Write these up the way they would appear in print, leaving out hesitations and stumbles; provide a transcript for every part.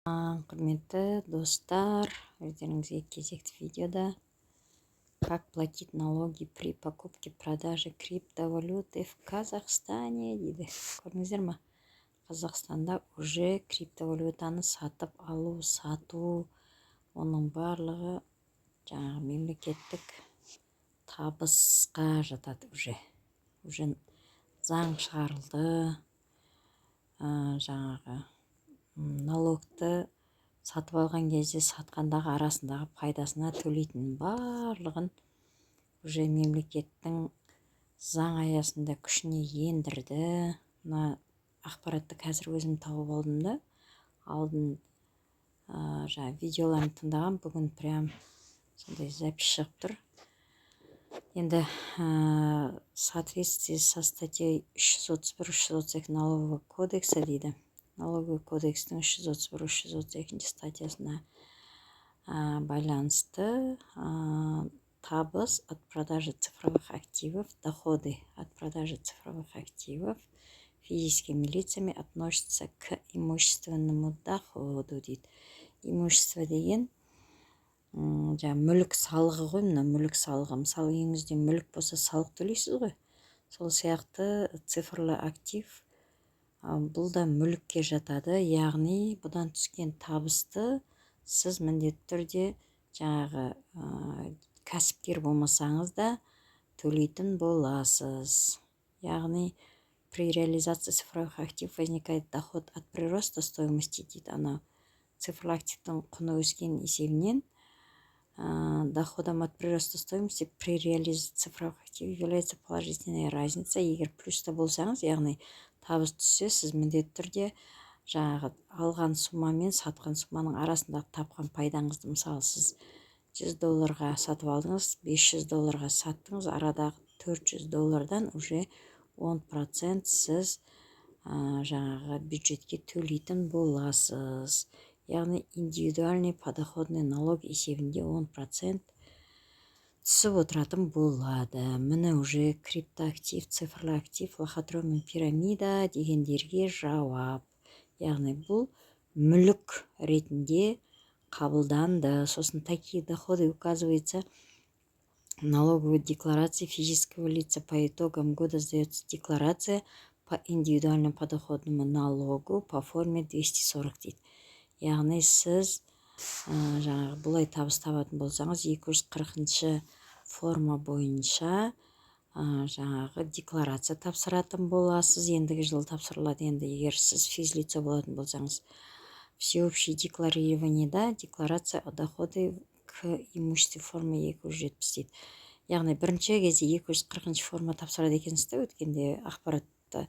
Құрметті достар, өздеріңізге кезекті видеода «Как платить налоги при покупке продаже криптовалюты в Казахстане» дейді. Көрдіңіздер ма, Қазақстанда уже криптовалютаны сатып алу, сату, оның барлығы жаңағы мемлекеттік табысқа жатады. Уже заң шығарылды. Жаңағы налогты сатып алған кезде, сатқандағы арасындағы пайдасына төлейтін барлығын уже мемлекеттің заң аясында күшіне ендірді. Мына ақпаратты қазір өзім тауып алдым да, алдын жаңа видеоларын тыңдаған, бүгін прям сондай запись шығып тұр. Енді в соответствии со статьей 331, 332 Налогового кодекса дейді, Налоговый кодекстің 331, 332 статьясына байланысты табыс от продажи цифровых активов, доходы от продажи цифровых активов физическими лицами относятся к имущественному доходу дейді. Имущество деген жаңағы мүлік салығы ғой. Мына мүлік салығы, мысалы, үйіңізде мүлік болса, салық төлейсіз ғой. Сол сияқты цифрлы актив, бұл да мүлікке жатады, яғни бұдан түскен табысты сіз міндетті түрде жаңағы кәсіпкер болмасаңыз да төлейтін боласыз. Яғни при реализации цифровых активов возникает доход от прироста стоимости дейді. Анау цифрлы активтің құны өскен есебінен доходом от прироста стоимости при реализации цифровых активов является положительная разница. Егер плюста болсаңыз, яғни табыс түссе, сіз міндетті түрде жаңағы алған сумма мен сатқан сумманың арасындағы тапқан пайдаңызды, мысалы, сіз 100 долларға сатып алдыңыз, 500 долларға саттыңыз, арадағы 400 доллардан уже 10% сіз жаңағы бюджетке төлейтін боласыз. Яғни индивидуальный подоходный налог есебінде 10% түсіп отыратын болады. Міне, уже криптоактив, цифрлы актив, лохотрон мен пирамида дегендерге жауап. Яғни бұл мүлік ретінде қабылданды. Сосын такие доходы указываются в налоговой декларации физического лица. По итогам года сдается декларация по индивидуальному подоходному налогу по форме 240 дейді. Яғни сіз жаңағы бұлай табыс табатын болсаңыз, 240 форма бойынша жаңағы декларация тапсыратын боласыз. Ендігі жылы тапсырылады енді, егер сіз физлицо болатын болсаңыз. Всеобщее декларирование да, декларация о доходе к имуществу форма 270 дейді. Яғни бірінші кезде 240 форма тапсырады екенсіз да, өткенде ақпаратты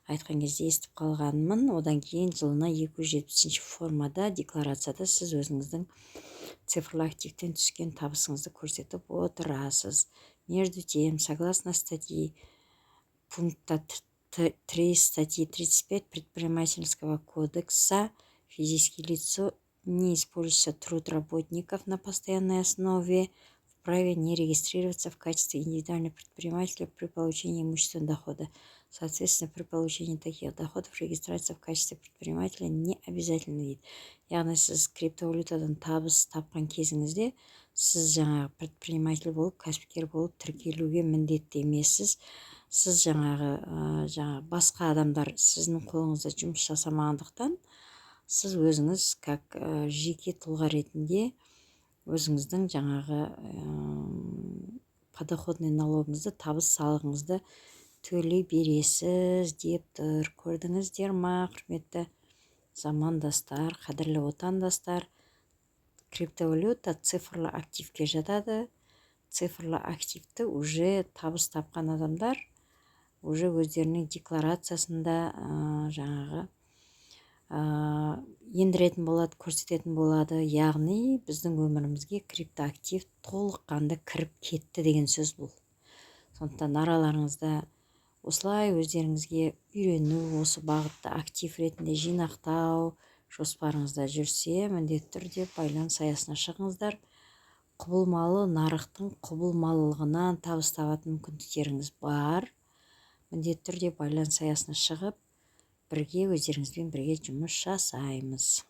айтқан кезде естіп қалғанмын. Одан кейін жылына 270 формада, декларацияда сіз өзіңіздің цифрлы активтен түскен табысыңызды көрсетіп отырасыз. Между тем, согласно статьи пункта 3 статьи 35 Предпринимательского кодекса, физическое лицо, не используя труд работников на постоянной основе, вправе не регистрироваться в качестве индивидуального предпринимателя при получении имущественного дохода. Соответственно, при получении таких доходов регистрация в качестве предпринимателя не обязательно дейді. Яғни сіз криптовалютадан табыс тапқан кезіңізде сіз жаңағы предприниматель болып, кәсіпкер болып тіркелуге міндетті емессіз. Сіз жаңағы басқа адамдар сіздің қолыңызда жұмыс жасамағандықтан, сіз өзіңіз как жеке тұлға ретінде өзіңіздің жаңағы подоходный налогыңызды, табыс салығыңызды төлей бересіз деп тұр. Көрдіңіздер ма, құрметті замандастар, қадірлі отандастар, криптовалюта цифрлы активке жатады. Цифрлы активті уже табыс тапқан адамдар уже өздерінің декларациясында жаңағы ендіретін болады, көрсететін болады. Яғни біздің өмірімізге криптоактив толыққанды кіріп кетті деген сөз бұл. Сондықтан араларыңызда осылай өздеріңізге үйрену, осы бағытта актив ретінде жинақтау жоспарыңызда жүрсе, міндетті түрде байланыс аясына шығыңыздар. Құбылмалы нарықтың құбылмалылығынан табыс табатын мүмкіндіктеріңіз бар. Міндетті түрде байланыс аясына шығып, бірге, өздеріңізбен бірге жұмыс жасаймыз.